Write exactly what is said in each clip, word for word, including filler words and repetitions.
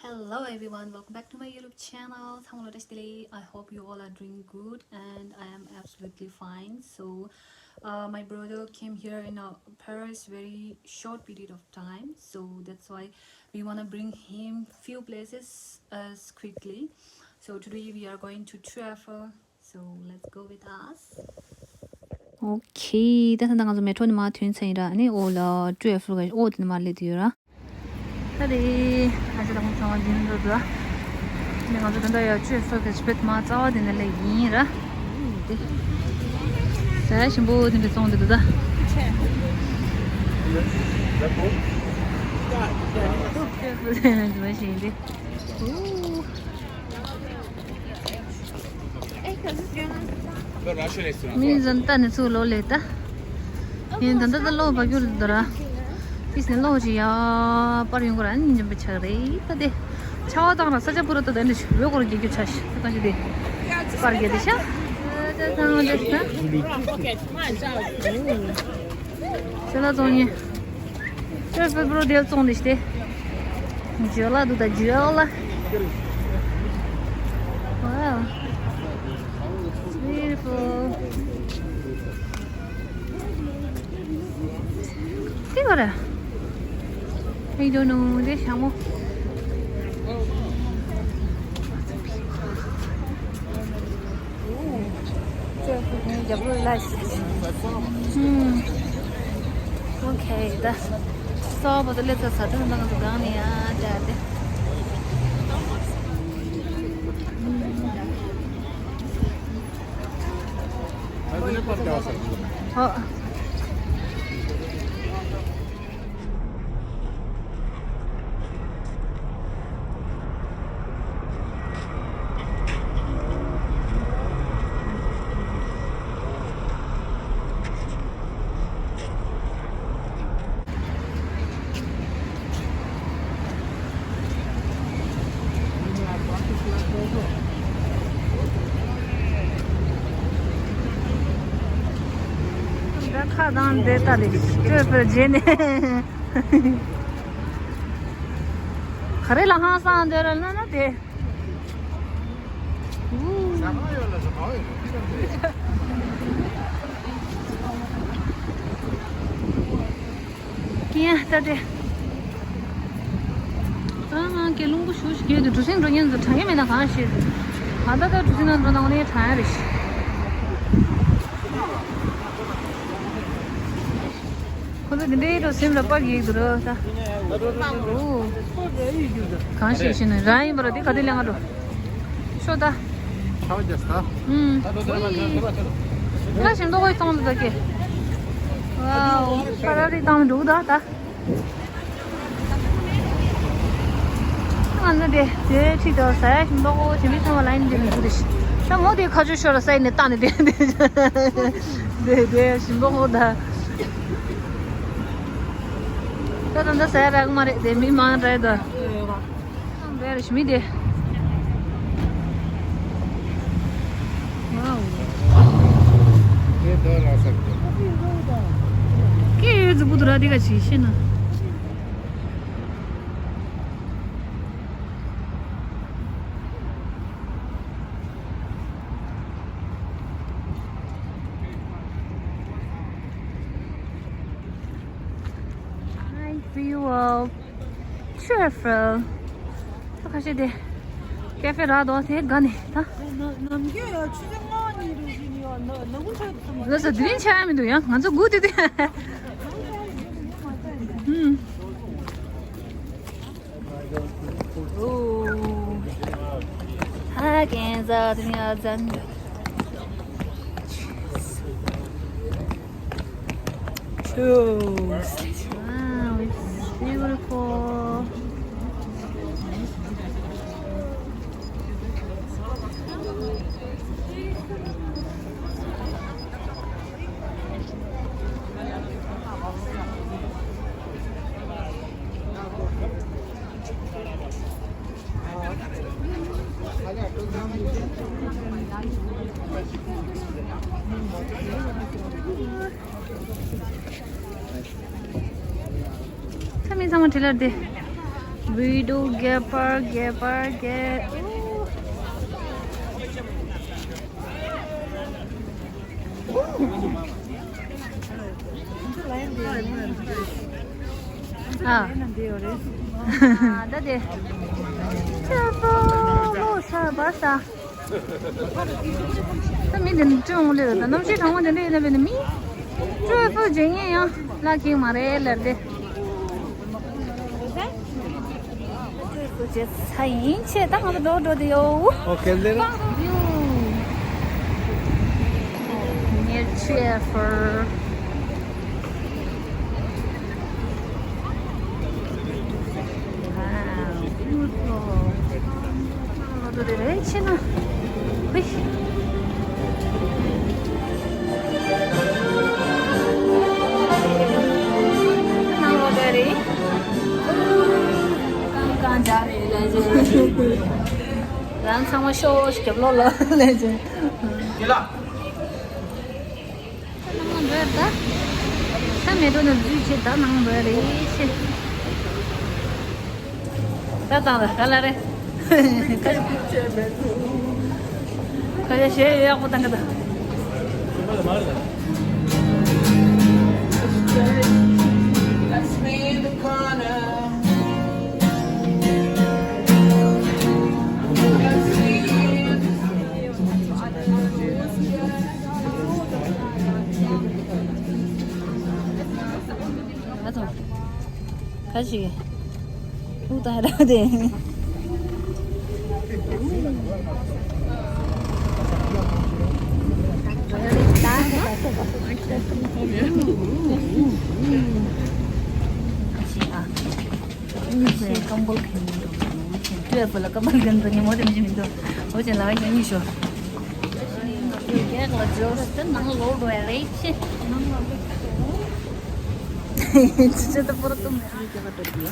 Hello everyone, welcome back to my YouTube channel. ཚང་མ་ལ་བཀྲ་ཤིས་བདེ་ལེགས། I hope you all are doing good and I am absolutely fine. So, uh, my brother came here in uh, Paris very short period of time, so that's why we want to bring him few places as quickly. So today we are going to Tour Eiffel. So let's go with us. Okay, ད་ད་ང་ཚོ་མེ་ཊོ་ནས་མར་ཐོན་ཚར་ཡིན་ར། ཨ་ནི་འོག་ལ་Tour Eiffel གི་འོག་དེ་ནས་མར་སླེབས་བསྡད་ཡོད་ར། ད་རེད། ཨ་ཅག་ལ་ཧོང་ཚང་བ་ཡིན་འགྲོ་འདུག་ཨ་ནི་ང་ཚོ་ད་ལྟ་ཡ་Tour Eiffel གི་ཆེད་དུ་མར་རྩ་བ་དེ་ནས་སླེབས་ཡིན་ར། དེ། ཟ་ཡ་ཞིམ་པོ་དེ་འདྲ་བཙོང་བསྡད་འདུག་ད། Tour Eiffel དེ་འདྲ་བྱས་ཡིན་ཏེ། ཨོ། མི་འཛམ་ད་ནི་ཚུགས་ལོ་ལེ་ད། ཡིན་ད་ད་ད་ལོ་བ་རྒྱུར་འདོ་ར། ཕིས་ནི་ལོ་ཅི་ཡ་པར་ཡོང་གོ་ར་ནི་འཇམ་པ་ཆགས་རེད་ད་དེ། ཆ་བ་དང་ར་ས་ཆ་པུ་ར་ད་ད་ནི་ཞུ་བའི་སྐོར་རྒྱལ་རྒྱུ་ཆ་ཤི་ད་ག་ཞི་དེ། པར་རྒྱལ་དེ་ཤ། ད་ད་ད་ད་ད། ཟེར་ལ་བཙོང་ཉེ། ཁྱོད་ཕེབས་པོ་དེ་བཙོང་དེ་ཤི་དེ། ཇོ་ལ་འདུག་ད་ཇོ་ལ། Wow. It's beautiful. དེ་ག་རེ། I don't know. དེ་ཤ་མོ། Okay, ད་སོ་བོ་དེ་ལས་ཚ་ཚ་དེ་ནང་དུ་གང་ནས་ཡ་འདྲ་དེ། ཨོ། ད་ཁ་དང་འདྲེ་ལྟ་རེད། སྤྲོས་པའི་རྗེས་ནས། ག་རེ་ལ་ཧང་སང་འདོད་ར་ན་ན་དེ། ཡ་ད་དེ། ཨ་ང་གི་རླུང་བུ་ཞུ་ཞིག་གི་དུ་གྲུ་གཟིངས་འགྲོ་ཉན་དུ་དྲང་གི་མེད་ན་གང་ཤེས། ང་ད་ལྟ་གྲུ་གཟིངས་ནང་འགྲོ་ན་འོ་ནས་དྲང་ཡ་རེད་ཤི། ཁོ་ཚོ་འདི་འདྲའི་འགྲོ་སེམས་ལ་དཔའ་གི་འདུག་ར་ད། ཨོ། གང་ཤེས་ཤེས་ནས་རང་ཡིན་པ་ར་འདི་ག་དུས་ལེན་ག་འགྲོ། ཤོ་ད། ཚ་བ་རྒྱག་ས། ཨུམ། ད་ལྟ་ད་ལྟ་ད་ལྟ་ད་ལྟ། ད་ཞིམ་མདོག་ཁོ་ཡི་གཏོང་འདུག་ད་ཀྱེ། ཝའོ། ཕ་ར་རི་བཏང་འདུག་ད་ད། ང་ནི་དེ་དེ་ཁྲིད་དུ་ཟ་ཡ་ཞིམ་མདོག་ཁོ་ཞིམ་མི་ཚང་མ་ལ་ཡིན་འདི་མི་འདུག་དེ་ཤི། ད་མོ་དེ་ཁ་ཆུ་ཤོར་ལ་ས་ཡི་ནས་བཏང་ནས་དེ་དེ་དེ་ཞིམ་མདོག་ཁོ་ད། ད་ད་ད་ཟ་ཡ་རག་མ་རེད་དེ་མི་མང་རེད་ད། བེར་ཞི་མི་དེ། ཝའོ། དེ་དོ་ལ་སར་དེ། ཀེ་ཡོད་ཟུག་པོ་དུ་ར་དེ་ག་ཅི་ཤེས་ན། Hi, view of Tour Eiffel. ད་ཁ་ཤས་དེ་ཀེ་ཧྥེ་རག་འདུག་དེ་དགའ་ནས་ད། ནམ་རྒྱུན་ཡང་ཆུ་ཚོད་ལྔ་གཉིས་རེ་བཞིན་ཡོད་ན་ནམ་གུང་ཆགས་ཐུབ་ལ་ས་དེ་རིང་ཆགས་ཡ་མི་འདུག་ཡང་ང་ཚོ་སྒུག་དེ་དེ། ཧུམ། ཨོ། ཧ་གན་ཟ་དེ་ནི་ཨ་ཛན། Wow, it's beautiful. ཚང་མ་ཚང་མ་ཁྲི་ལར་དེ། བི་ཌིའོ་རྒྱས་པར་རྒྱས་པར་རྒྱས། ཨ། ད་དེ། ཁྱོད་ཚོ་ལོ་ཤ་བ་ས། ད་མི་དེ་འདྲ་སྤྲོད་འོང་ལེ། ད་གནམ་གཤིས་གྲང་མོ་དེ་འདྲ་ཡིན་ན་བས་ན་མི་སྤྲོད་ཚོ་བྱེད་ཉན་ཡང་ལ་ཁེངས་མ་རེད་ལབ་དེ། སྤྲོད་ཚོ་བྱེད་ཚ་ཡིན་ཆེ། ད་ང་ཚོ་འགྲོ་འགྲོ་དེ་ཡོ། Okay, then. View. Near Tree Eiffel. Wow, beautiful. ལོ་དོ་རེ་རེ་ཆེ་ན། ཧུའི། ནང་ལོ་དོ་རེ། གང་གང་འདྲ་རེད་ལས་བྱེད། རང་ཚང་མ་ཤོག་རྒྱབ་ལོགས་ལ་ལས་བྱེད། ད་ནང་ལ་འགྲོ་ཡ་ད། ད་མེ་ཏོག་ནང་འཛུལ་བྱེད་ད་ནང་འགྲོ་ཡ་རེད་ཆེ། ད་བཏང་ད་ག་ལ་རེད། ཁ་ཤས་གཞས་ཡག་པོ་བཏང་གི་ད། ཨ་ཙང་། ཁ་ཅིག་ཐུག་ད་ར་དེ། ཁ་ཅིག་ཨ། ཁྱེད་སྐམ་པོ་གྱོན་མི་འདུག་ཁྱེད་སྤྲོད་པ་ལ་སྐམ་པོ་གྱོན་འདུག་ཉིན་མོ་དེ་མི་ཞིག་མི་འདུག་འོ་ཅན་ལ་ཡང་ཉིན་ཤོ། རྒྱག་ལ་ཇོ་སི་ནང་ལོག་འགྲོ་ཡ་རེད་ཆེ། ཅི་ཅི་ད་པོ་ར་ཏུ་མེ་རི་ཀ་བ་ཏོ་ཏི་ཡ།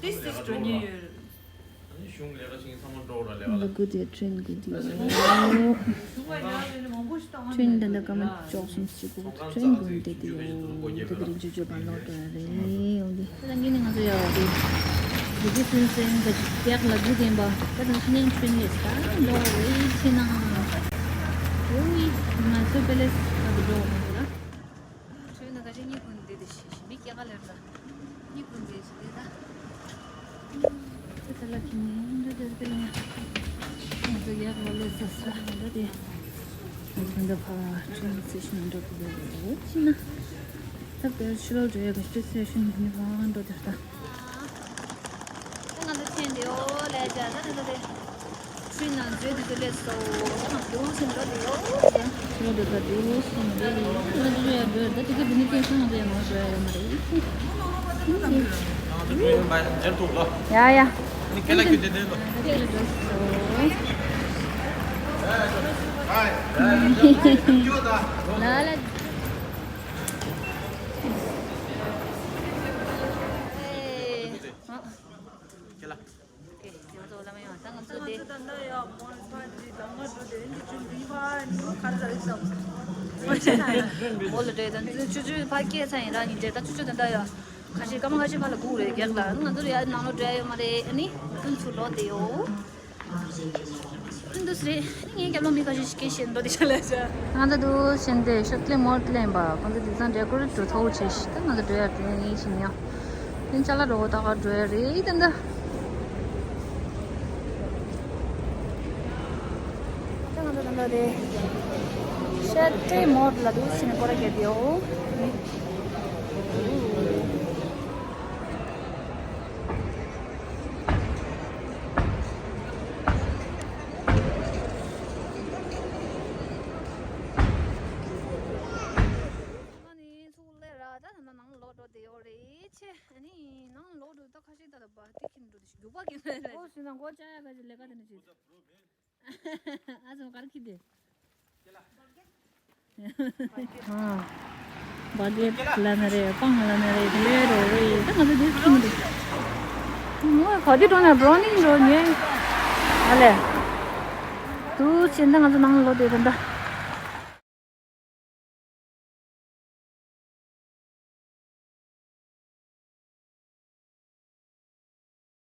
This is the new. གཞུང་ལས་ཀ་བྱེད་མཁན་ཚང་མ་འགྲོ་ར་ལས་ཀ་ལ། ལ་གུ་དེ་ཁྲེན་གུ་དེ་ཡོ། ཁྲེན་འདི་འདི་ཀ་མ་ཅོག་སུམ་སི་གུ་ཁྲེན་གུ་དེ་དེ་ཡོ། དེ་དེ་རིང་ཇུ་ཇུ་བ་ལོག་འགྲོ་རེད། འོ་དེ་ད་ངས་ནི་ང་ཚོ་ཡོ་དེ་དེ་དེ་སུན་སེན་ག་ཅིག་ལ་གུ་དེ་འབའ་ད་ད་ཤི་ནེན་ཁྲེན་ཡོད་ད་འགྲོ་རེད་ཆེ་ན། འོ་ཡི་ང་ཚོ་པེ་ལེ་སི་ལ་གུ་འགྲོ་རེད་ལ། ཁྲོད་ན་ཁ་ཤས་གཉིད་ཁུག་ནས་བསྡད་དེ་ཤི་ཤི་མི་སྐྱེ་ཁ་ལེར་ལ་གཉིད་ཁུག་ནས་བསྡད་ཤི་བསྡད་ད། ཁྱེད་ཚོ་ལ་ཁྱི་ནི་འདྲ་དེར་དེ་ཡང་ང་ཚོ་ཡག་ལོ་ལོ་ཟ་ས་འདྲ་དེ། ང་ཚོ་འདི་ཕ་ཁྲོད་ནས་སེ་ཤིན་འགྲོ་དགོས་ལོ་ལོ་ཕྱིན་ན། ད་དཔེར་ཕྱི་ལོགས་འགྲོ་ཡག་གི་ཤི་སེ་ཤིན་ནི་ཕ་འགྲོ་དེར་ད། ང་ཚོ་ཆེན་དེ་ཨོ་ལས་བྱ་ད་དེ་ཚོ་དེ། ཆུའི་ནང་འཛུལ་དུས་སུ་སླེབས་སོ། ང་འདུག་སེ་འགྲོ་དེ་ཡོད་ཟེར། ཆུ་འགྲོ་དེ་འདུག་སེ་འགྲོ་དེ་ཡོད་ཟེར། ང་ཚོ་ཡར་འགྲོ་ཡ་ད་དེ་ག་འདི་ནས་སྐྱེལ་སོང་ང་ཚོ་ཡར་མར་འགྲོ་ཡ་ཡོད་མ་རེད། ཡ་ཡ། ནི་ཁེ་ལ་ཁེ་དེ་དེ་ལོ། ལ་ལ། ཁེ་ལ། ང་ཚོ་བླ་མ་ཡང་ད་ང་ཚོ་དེ། འོ་ལ་འདྲེ་དང་ཆུ་ཆུ་ཕ་སྐད་ཚ་ཡིན་ར་ཉིན་འདྲེ་ད་ཆུ་ཆུ་དེ་འདྲ་ཡོད། ཁ་ཤས་སྐར་མ་ཁ་ཤས་ཕ་ལ་སྒུག་རེད་རྒྱག་ལ་ང་ཚོ་ཡ་ནང་ལོགས་འགྲོ་ཡ་ཡོད་མ་རེད། ཨ་ནི་ཀུན་ཚུར་ལོག་བསྡད་ཡོད། འདུག་སེ་རེད། ངའི་རྒྱབ་ལོགས་མི་ཁ་ཤས་ཤིག་སྐད་བཤད་འགྲོ་དེ་ཤ་ལས་བྱ། ང་ཚོ་འདུག་སེ་འདི་ཤོ་ཏི་ལེ་མོར་ཏི་ལེན་པ་ཁོང་ཚོ་དེ་ཚང་ཌེ་ཀོ་རེ་ཊི་འགྲོ་ཐོག་བྱས་ཤི་ད་ང་ཚོ་འགྲོ་ཡ་དེ་ངའི་ཤི་ཉོ། དེ་ཅ་ལག་འགྲོ་གོ་ད་ག་འགྲོ་ཡ་རེད་ད་འདི། ད་ང་ཚོ་ད་འདི་རེད། ཤོ་ཏི་ལེ་མོར་ལ་འདུག་སེ་ནས་སྐོར་ར་རྒྱག་གི་ཡོད། ཚུགས་ལེ་ར་ད་ད་ནང་ལོག་འགྲོ་བསྡད་ཡོད་རེད། ཨ་ནི་ནང་ལོག་འགྲོ་ད་ཁ་ཤས་ད་ལ་བ་དེ་ཁྱིམ་འགྲོ་དེ་རྒྱུག་པ་གི་ནས་རེད། ཨོ་ཟེར་ན་མགོ་ཅག་ཡ་ག་ཅིག་ལས་ཀ་དེ་འདྲ་བྱེད། ཨ་ཙམ་གར་ཁྱི་དེ། ཨ། བ་གེ་ལ་ན་རེ་སྤང་ལ་ན་རེ་དེ་འདྲ་རེད། ད་ང་ཚོ་དེ་ཁྱིམ་འདུག་ངོ་ག་དུས་འགྲོ་ན་བྲོ་ནིང་འགྲོ་ཉེ། ཨ་ལས། དུ་ཕྱིན་ད་ང་ཚོ་ནང་ལོག་དེ་རེད་ད།